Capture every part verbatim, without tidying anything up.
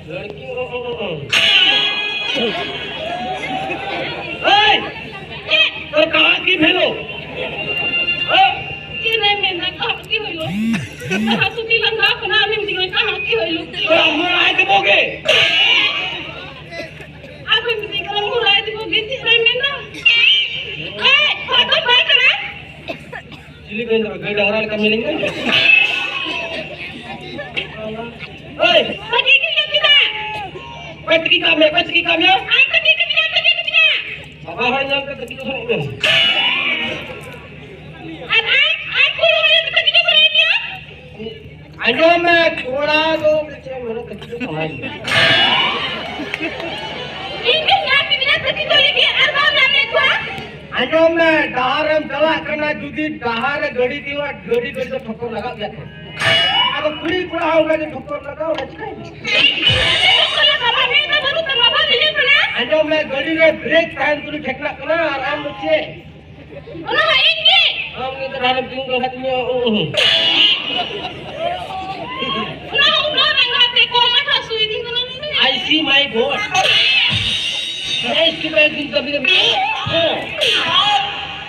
ᱞᱟᱲᱠᱤ, ᱚ, ᱚ, ᱚ, ᱚ᱾ ᱮᱭ! ᱛᱚ ᱠᱟᱦᱟᱸ ᱠᱤ ᱵᱷᱮᱞᱳ? ᱦᱮᱸ? ᱪᱮᱫ ᱮᱢ ᱢᱮᱱᱫᱟ? ᱠᱟᱦᱟᱸ ᱠᱤ ᱦᱩᱭᱩᱜ? ᱦᱟᱹᱥᱩ ᱛᱮ ᱞᱟᱸᱜᱟ ᱠᱟᱱᱟ, ᱟᱢᱮᱢ ᱢᱤᱛᱟᱹᱧ ᱠᱟᱱᱟ, ᱠᱟᱦᱟᱸ ᱠᱤ ᱦᱩᱭᱩᱜ? ᱛᱚ ᱟᱢ ᱦᱚᱸ ᱨᱟᱭ ᱛᱮ ᱵᱚᱜᱮ᱾ ᱟᱢ ᱦᱚᱸ ᱢᱤᱛᱟᱹᱧ ᱠᱟᱱᱟ, ᱟᱢ ᱦᱚᱸ ᱨᱟᱭ ᱛᱮ ᱵᱚᱜᱮ, ᱪᱮᱫ ᱮᱢ ᱢᱮᱱᱫᱟ? ᱮᱭ, ᱦᱚᱲ ᱫᱚ ᱵᱟᱭ ᱠᱟᱱᱟ᱾ ᱪᱤᱞᱤ ᱵᱮᱱ ᱫᱚ ᱜᱟᱹᱭ ᱰᱟᱝᱨᱟ ᱞᱮᱠᱟ ᱢᱮᱱᱟᱹᱧ ᱠᱟᱱ? ᱦᱳᱭ᱾ ᱵᱟᱹᱜᱤ ᱜᱮ ᱞᱟᱹᱭ ᱠᱮᱫᱟ᱾ ᱚᱠᱚᱭ ᱛᱟᱹᱠᱤᱡ ᱠᱟᱜ ᱢᱮ? ᱚᱠᱚᱭ ᱛᱟᱹᱠᱤᱡ ᱠᱟᱜ ᱢᱮ? ᱟᱢ ᱛᱟᱹᱠᱤᱡ ᱠᱟᱹᱢᱤᱭᱟ, ᱛᱟᱹᱠᱤᱡ ᱠᱟᱹᱢᱤᱭᱟ᱾ ᱵᱟᱵᱟ ᱦᱚᱲ ᱧᱟᱢ ᱠᱟᱛᱮ ᱛᱟᱹᱠᱤᱡ ᱠᱟᱜ ᱢᱮ᱾ ᱟᱨ ᱟᱢ, ᱟᱢ ᱠᱩᱲᱤ ᱦᱚᱲ ᱧᱟᱢ ᱠᱟᱛᱮ ᱛᱟᱹᱠᱤᱡ ᱠᱟᱹᱢᱤᱭᱟ᱾ ᱟᱸᱡᱚᱢ ᱢᱮ, ᱠᱚᱲᱟ ᱫᱚ ᱪᱮᱫ ᱮᱢ ᱢᱮᱱᱟ, ᱛᱟᱹᱠᱤᱡ ᱫᱚ ᱥᱟᱱᱟᱭᱮᱫ ᱢᱮᱭᱟ᱾ ᱤᱧ ᱫᱚ ᱧᱟᱢ ᱠᱮᱫᱤᱧᱟ ᱛᱟᱹᱠᱤᱡ ᱫᱚ ᱞᱟᱹᱜᱤᱫ ᱟᱨ ᱵᱟᱢ ᱧᱟᱢᱮᱫ ᱠᱚᱣᱟ᱾ ᱟᱸᱡᱚᱢ ᱢᱮ, ᱰᱟᱦᱟᱨ ᱨᱮᱢ ᱪᱟᱞᱟᱜ ᱠᱟᱱᱟ, ᱡᱩᱫᱤ ᱰᱟᱦᱟᱨ ᱨᱮ ᱜᱟᱹᱰᱤ ᱛᱤᱸᱜᱩᱱᱟ, ᱜᱟᱹᱰᱤ ᱜᱟᱹᱰᱤ ᱫᱚ ᱴᱷᱚᱠᱚᱨ ᱞᱟᱜᱟᱜ ᱜᱮᱭᱟ ᱛᱚ᱾ ᱟᱫᱚ ᱠᱩᱲᱤ ᱠᱚᱲᱟ ᱦᱚᱸ ᱚᱱᱠᱟ ᱜᱮ ᱴᱷᱚᱠᱚᱨ ᱞᱟᱜᱟᱣ ᱚᱱᱟ ᱪᱤᱠᱟᱹᱭ? ᱟᱸᱡᱚᱢ ᱢᱮ, ᱜᱟᱹᱰᱤ ᱨᱮ ᱵᱨᱮᱠ ᱛᱟᱦᱮᱱ ᱛᱩᱞᱩᱡ ᱴᱷᱮᱠᱱᱟᱜ ᱠᱟᱱᱟ ᱟᱨ ᱟᱢ ᱫᱚ ᱪᱮᱫ? ᱚᱱᱟ ᱦᱚᱸ ᱤᱧ ᱜᱮ᱾ ᱟᱢ ᱜᱮ ᱛᱚ ᱰᱟᱦᱟᱨ ᱨᱮᱢ ᱛᱤᱸᱜᱩ ᱠᱟᱱ ᱠᱷᱟᱡ ᱫᱚ ᱤᱧ ᱦᱚᱸ, ᱩᱸ, ᱩᱸ᱾ ᱚᱱᱟ ᱦᱚᱸ ᱩᱱᱟᱹᱜ ᱨᱟᱸᱜᱟᱣ ᱛᱮ ᱠᱚᱢ ᱢᱟᱴᱷᱟ ᱥᱩᱭ ᱫᱤᱧ ᱠᱟᱱᱟ ᱢᱮᱱᱛᱮ᱾ I see my God. ᱮᱭ ᱥᱴᱩᱯᱤᱰ ᱫᱤᱱ ᱠᱟᱹᱢᱤ ᱠᱟᱹᱢᱤ᱾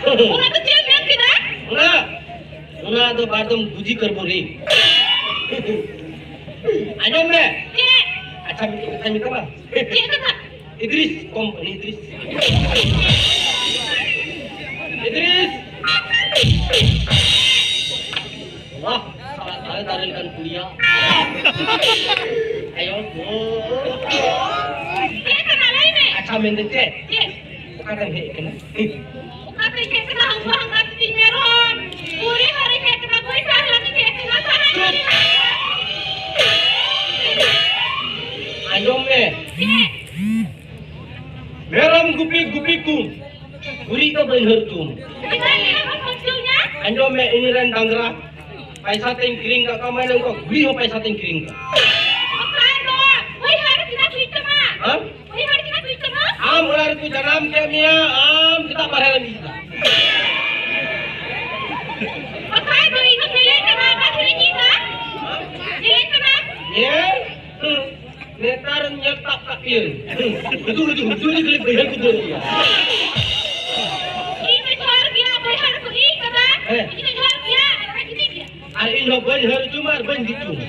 ᱚᱱᱟ ᱫᱚ ᱪᱮᱫ ᱮᱢ ᱢᱮᱱ ᱠᱮᱫᱟ? ᱚᱱᱟ, ᱚᱱᱟ ᱫᱚ ᱵᱟᱨᱫᱚᱢ ᱵᱩᱡᱷᱤ ᱠᱟᱨᱵᱚ ᱨᱮ᱾ ᱟᱸᱡᱚᱢ ᱢᱮ᱾ ᱪᱮᱫ? ᱟᱪᱪᱷᱟ, ᱢᱤᱫᱴᱮᱡ ᱠᱟᱛᱷᱟᱧ ᱢᱮᱛᱟᱢᱟ᱾ ᱪᱮᱫ ᱠᱟᱛᱷᱟ? ᱤᱫᱨᱤᱥ, ᱠᱚᱢᱯᱟᱱᱤ ᱤᱫᱨᱤᱥ᱾ ᱤᱫᱨᱤᱥ! ᱣᱟᱦ, ᱥᱟᱞᱟ ᱫᱟᱨᱮ ᱫᱟᱨᱮ ᱞᱮᱠᱟᱱ ᱠᱩᱲᱤᱭᱟ᱾ ᱟᱭᱳ ᱜᱳ᱾ ᱪᱮᱫ ᱠᱟᱱᱟ ᱞᱟᱹᱭ ᱢᱮ? ᱟᱪᱪᱷᱟ, ᱢᱮᱱᱫᱟᱹᱧ ᱪᱮᱫ? ᱪᱮᱫ? ᱚᱠᱟᱛᱮᱢ ᱦᱮᱡ ᱠᱟᱱᱟ? ᱚᱠᱟᱛᱮᱧ ᱦᱮᱡ ᱠᱟᱱᱟ? ᱦᱟᱹᱱᱠᱩ ᱦᱟᱱᱠᱟ ᱛᱤᱧ ᱢᱮᱨᱚᱢ᱾ ᱠᱩᱲᱤ ᱦᱚᱲᱤᱧ ᱦᱮᱡ ᱠᱟᱱᱟ, ᱯᱚᱭᱥᱟ ᱦᱚᱲᱤᱧ ᱦᱮᱡ ᱠᱟᱱᱟ, ᱥᱟᱦᱟᱱ ᱦᱚᱲᱤᱧ ᱦᱮᱡ ᱠᱟᱱᱟ᱾ ᱟᱸᱡᱚᱢ ᱢᱮ᱾ ᱪᱮᱫ? ᱢᱮᱨᱚᱢ ᱜᱩᱯᱤ ᱜᱩᱯᱤ ᱠᱚᱢ, ᱜᱩᱨᱤᱡ ᱫᱚ ᱵᱟᱹᱭᱦᱟᱹᱲ ᱠᱚᱢ᱾ ᱪᱮᱫᱟᱜ ᱢᱮᱨᱚᱢ ᱦᱚᱸ ᱠᱷᱚᱨᱪᱚ ᱤᱧᱟ? ᱟᱸᱡᱚᱢ ᱢᱮ, ᱤᱧ ᱨᱮᱱ ᱰᱟᱝᱨᱟ ᱯᱟᱭᱥᱟ ᱛᱮᱧ ᱠᱤᱨᱤᱧ ᱠᱟᱜ ᱠᱚᱣᱟ, ᱢᱟᱱᱮ ᱩᱱᱠᱩ ᱜᱩᱨᱤᱡ ᱦᱚᱸ ᱯᱟᱭᱥᱟ ᱛᱮᱧ ᱠᱤᱨᱤᱧ ᱠᱟᱜ᱾ ᱵᱟᱠᱷᱟᱱ ᱫᱚ ᱵᱟᱹᱭᱦᱟᱹᱲ ᱨᱮ ᱪᱮᱫᱟᱜ ᱦᱩᱭᱩᱜ ᱛᱟᱢᱟ? ᱦᱮᱸ? ᱵᱟᱹᱭᱦᱟᱹᱲ ᱨᱮ ᱪᱮᱫᱟᱜ ᱦᱩᱭᱩᱜ ᱛᱟᱢᱟ? ᱟᱢ ᱚᱲᱟᱜ ᱨᱮᱠᱚ ᱡᱟᱱᱟᱢ ᱠᱮᱫ ᱢᱮᱭᱟ, ᱟᱢ ᱪᱮᱫᱟᱜ ᱵᱟᱨᱦᱮ ᱨᱮᱢ ᱤᱫᱤᱭᱮᱫᱟ? ᱵᱟᱠᱷᱟᱱ ᱫᱚ ᱤᱧ ᱫᱚ ᱧᱮᱞᱮᱫ ᱠᱟᱱᱟ, ᱚᱠᱟ ᱴᱷᱮᱱ ᱤᱧ ᱤᱫᱤᱭᱮᱫᱟ? ᱧᱮᱞᱮᱫ ᱠᱟᱱᱟ? ᱧᱮᱞ? ᱦᱩᱸ᱾ ᱱᱮ ᱤᱭᱟᱹ, ᱦᱩᱡᱩᱜ, ᱦᱩᱡᱩᱜ, ᱦᱩᱡᱩᱜ, ᱦᱩᱡᱩᱜ, ᱦᱩᱡᱩᱜ, ᱵᱟᱹᱭᱦᱟᱹᱲ ᱠᱚ ᱫᱟᱹᱲ ᱜᱮᱭᱟ᱾ ᱤᱧ ᱫᱚ ᱡᱷᱟᱲ ᱜᱮᱭᱟ, ᱵᱟᱹᱭᱦᱟᱲ ᱠᱚ ᱤᱧ ᱠᱟᱫᱟ᱾ ᱦᱮᱸ᱾ ᱤᱧ ᱫᱚ ᱡᱷᱟᱲ ᱜᱮᱭᱟ, ᱟᱨ ᱤᱧ ᱫᱚ ᱜᱤᱛᱤᱡ ᱜᱮᱭᱟ᱾ ᱟᱨ ᱤᱧ ᱫᱚ ᱵᱟᱹᱧ ᱦᱟᱹᱨ ᱦᱚᱪᱚ ᱢᱟ ᱟᱨ ᱵᱟᱹᱧ ᱜᱤᱛᱤᱡ ᱦᱚᱪᱚ ᱢᱟ᱾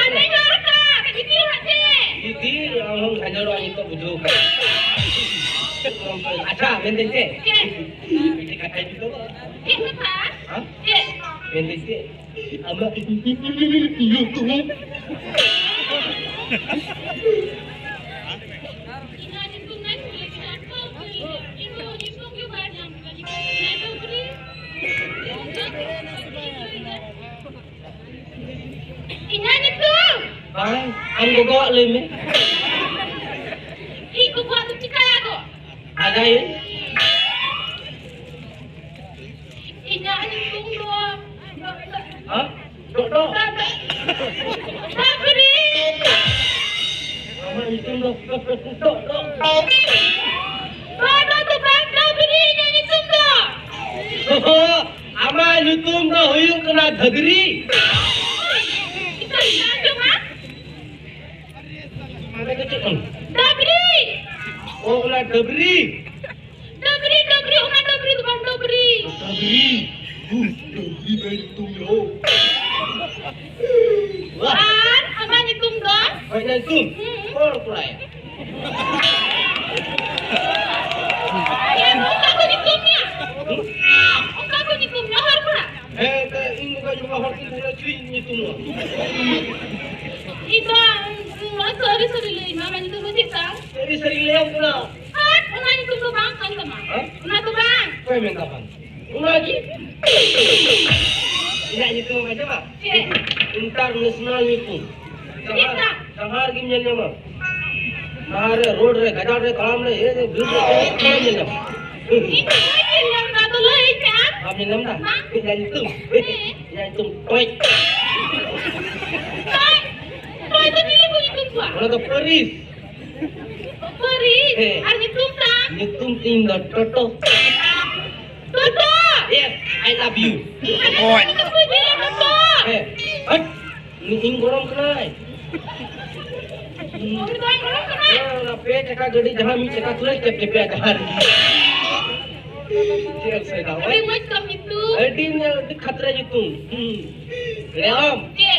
ᱟᱨ ᱵᱟᱹᱧ ᱨᱚᱲ ᱠᱟᱜ, ᱜᱤᱛᱤᱡ ᱦᱚᱲ ᱪᱮᱫ? ᱜᱤᱛᱤᱡ, ᱟᱢ ᱦᱚᱸᱢ ᱜᱟᱡᱟᱲᱚᱜᱼᱟ, ᱱᱤᱛᱚᱜ ᱵᱩᱡᱷᱟᱹᱣ ᱠᱟᱱᱟ᱾ ᱟᱪᱪᱷᱟ, ᱢᱮᱱᱫᱟᱹᱧ ᱪᱮᱫ? ᱪᱮᱫ? ᱢᱤᱫᱴᱮᱡ ᱠᱟᱛᱷᱟᱧ ᱠᱩᱞᱤ ᱠᱚᱣᱟ᱾ ᱪᱮᱫ ᱠᱟᱛᱷᱟ? ᱦᱮᱸ? ᱪᱮᱫ? ᱢᱮᱱᱫᱟᱹᱧ ᱪᱮᱫ? ᱟᱢᱟᱜ ᱧᱩᱛᱩᱢ? ᱤᱧᱟᱜ ᱧᱩᱛᱩᱢ ᱱᱟᱧ ᱠᱩᱞᱤ ᱠᱮᱫᱟ, ᱚᱠᱚᱭ ᱠᱩᱞᱤ ᱠᱮᱫᱟ? ᱤᱧ ᱫᱚ ᱧᱩᱛᱩᱢ ᱜᱮ ᱵᱟᱭ ᱧᱟᱢ ᱠᱮᱫᱟ᱾ ᱧᱩᱛᱩᱢ ᱫᱚ ᱰᱩᱵᱨᱤ᱾ ᱤᱧᱟᱜ ᱧᱩᱛᱩᱢ? ᱵᱟᱝ, ᱟᱢ ᱜᱚᱜᱚᱣᱟᱜ ᱞᱟᱹᱭ ᱢᱮ᱾ ᱤᱧ ᱜᱚᱜᱚᱣᱟᱜ ᱫᱚ ᱪᱤᱠᱟᱹᱭᱟ ᱜᱚ? ᱵᱟᱰᱟᱭᱟᱹᱧ᱾ ᱤᱧᱟᱜ ᱧᱩᱛᱩᱢ ᱫᱚ ᱦᱮᱸ? ᱰᱚᱜ ᱰᱚᱜ᱾ ᱰᱟᱵᱨᱤ᱾ ᱟᱢᱟᱜ ᱧᱩᱛᱩᱢ ᱫᱚ ᱰᱚᱜ ᱰᱚᱜ᱾ ᱰᱚᱜ ᱰᱚᱜ ᱫᱚ ᱵᱟᱝ, ᱰᱟᱵᱨᱤ ᱤᱧᱟᱜ ᱧᱩᱛᱩᱢ ᱫᱚ᱾ ᱚᱦᱚ, ᱟᱢᱟᱜ ᱧᱩᱛᱩᱢ ᱫᱚ ᱦᱩᱭᱩᱜ ᱠᱟᱱᱟ ᱰᱷᱟᱹᱵᱨᱤ᱾ ᱪᱮᱫ ᱮᱢ ᱟᱸᱡᱚᱢᱟ? ᱢᱟᱱᱮ ᱫᱚ ᱪᱮᱫ ᱠᱟᱱᱟ? ᱰᱟᱵᱨᱤ᱾ ᱚ, ᱚᱱᱟ ᱰᱟᱵᱨᱤ᱾ ᱰᱟᱹᱵᱽᱨᱤ, ᱰᱟᱹᱵᱽᱨᱤ, ᱚᱱᱟ ᱰᱟᱹᱵᱽᱨᱤ ᱫᱚ ᱵᱟᱝ, ᱰᱟᱹᱵᱽᱨᱤ᱾ ᱰᱟᱹᱵᱽᱨᱤ? ᱦᱩᱸ, ᱰᱟᱹᱵᱽᱨᱤ ᱵᱟᱭ ᱧᱩᱛᱩᱢ ᱫᱚ᱾ ᱟᱨ ᱟᱢᱟᱜ ᱧᱩᱛᱩᱢ ᱫᱚ? ᱦᱳᱭ, ᱧᱩᱛᱩᱢ? ᱦᱩᱸ᱾ ᱦᱚᱲ ᱠᱚᱲᱟᱭᱟ᱾ ᱮ, ᱚᱱᱠᱟ ᱠᱚ ᱧᱩᱛᱩᱢ ᱢᱮᱭᱟ? ᱦᱩᱸ? ᱚᱱᱠᱟ ᱠᱚ ᱧᱩᱛᱩᱢ ᱢᱮᱭᱟ, ᱦᱚᱲ ᱠᱚᱲᱟ? ᱦᱮᱸ, ᱛᱚ ᱤᱧ ᱫᱚ ᱵᱟᱹᱧ ᱵᱟᱲᱟᱭᱟ, ᱦᱚᱲ ᱠᱚ ᱧᱩᱛᱩᱢ ᱫᱚ ᱪᱮᱫ ᱤᱧ ᱧᱩᱛᱩᱢᱚᱜᱼᱟ? ᱤᱧ ᱫᱚ, ᱱᱚᱣᱟ ᱥᱟᱹᱨᱤ ᱥᱟᱹᱨᱤ ᱞᱟᱹᱭ ᱢᱮ, ᱟᱢᱟᱜ ᱧᱩᱛᱩᱢ ᱫᱚ ᱪᱮᱫ ᱛᱟᱢ? ᱥᱟᱹᱨᱤ ᱥᱟᱹᱨᱤ ᱞᱟᱹᱭᱟᱢ ᱠᱟᱱᱟ᱾ ᱦᱟᱴ, ᱚᱱᱟ ᱧᱩᱛᱩᱢ ᱫᱚ ᱵᱟᱝ ᱠᱟᱱ ᱛᱟᱢᱟ᱾ ᱦᱮᱸ? ᱚᱱᱟ ᱫᱚ ᱵᱟᱝ᱾ ᱚᱠᱚᱭ ᱢᱮᱱ ᱠᱟᱜ ᱵᱟᱝ? ᱚᱱᱟ ᱜᱮ᱾ ᱤᱧᱟᱜ ᱧᱩᱛᱩᱢ ᱮᱢ ᱟᱸᱡᱚᱢᱟ? ᱪᱮᱫ? International ᱧᱩᱛᱩᱢ᱾ ᱪᱮᱫ ᱡᱟᱦᱟᱸ, ᱠᱟᱱᱟ? ᱡᱟᱦᱟᱸ ᱨᱮᱜᱮᱢ ᱧᱮᱞ ᱧᱟᱢᱟ᱾ ᱰᱟᱦᱟᱨ ᱨᱮ, ᱨᱳᱰ ᱨᱮ, ᱜᱟᱡᱟᱲ ᱨᱮ, ᱛᱟᱲᱟᱢ ᱨᱮ, ᱮ, ᱮ, ᱵᱤᱨ ᱨᱮ, ᱚᱠᱟ ᱨᱮᱜᱮᱢ ᱧᱮᱞ ᱧᱟᱢᱟ᱾ ᱤᱧ ᱫᱚ ᱵᱟᱹᱧ ᱧᱮᱞ ᱧᱟᱢ ᱫᱟ, ᱟᱫᱚ ᱞᱟᱹᱭᱟᱹᱧ ᱢᱮ ᱟᱢ᱾ ᱵᱟᱢ ᱧᱮᱞ ᱧᱟᱢ ᱫᱟ? ᱵᱟᱝ᱾ ᱤᱧᱟᱜ ᱧᱩᱛᱩᱢ᱾ ᱦᱮᱸ᱾ ᱤᱧᱟᱜ ᱧᱩᱛᱩᱢ ᱴᱚᱭ᱾ ᱴᱚᱭ? ᱴᱚᱭ ᱫᱚ ᱪᱤᱞᱤ ᱠᱚ ᱧᱩᱛᱩᱢ ᱠᱚᱣᱟ? ᱚᱱᱟ ᱫᱚ ᱯᱟᱹᱨᱤᱥ᱾ ᱯᱟᱹᱨᱤᱥ? ᱦᱮᱸ᱾ ᱟᱨ ᱧᱩᱛᱩᱢ ᱛᱟᱢ? ᱧᱩᱛᱩᱢ ᱛᱤᱧ ᱫᱚ ᱴᱳᱴᱳ᱾ ᱴᱳᱴᱳ? Yes, I love you. ᱟᱨ ᱧᱩᱛᱩᱢ ᱫᱚ ᱯᱟᱹᱨᱤᱥ ᱴᱳᱴᱳ᱾ ᱦᱮᱸ᱾ ᱦᱟᱴ᱾ ᱩᱱᱤ ᱤᱧ ᱜᱚᱲᱚᱢ ᱠᱟᱱᱟᱭ᱾ ᱦᱮᱸ, ᱚᱱᱟ ᱯᱮ ᱪᱟᱠᱟ ᱜᱟᱹᱰᱤ ᱡᱟᱦᱟᱸ ᱢᱤᱫ ᱪᱟᱠᱟ ᱛᱩᱞᱟᱹᱡ ᱠᱮᱫ ᱛᱮ ᱯᱮ ᱪᱟᱠᱟ ᱨᱮ᱾ ᱪᱮᱫ ᱮᱢ ᱥᱮᱫᱟ? ᱟᱹᱰᱤ ᱢᱚᱡᱽ ᱛᱟᱢ ᱧᱩᱛᱩᱢ᱾ ᱟᱹᱰᱤ ᱢᱚᱡᱽ, ᱟᱹᱰᱤ ᱠᱷᱟᱛᱨᱟ ᱧᱩᱛᱩᱢ᱾ ᱦᱩᱸ᱾ ᱞᱮᱭᱟᱢ? ᱪᱮᱫ?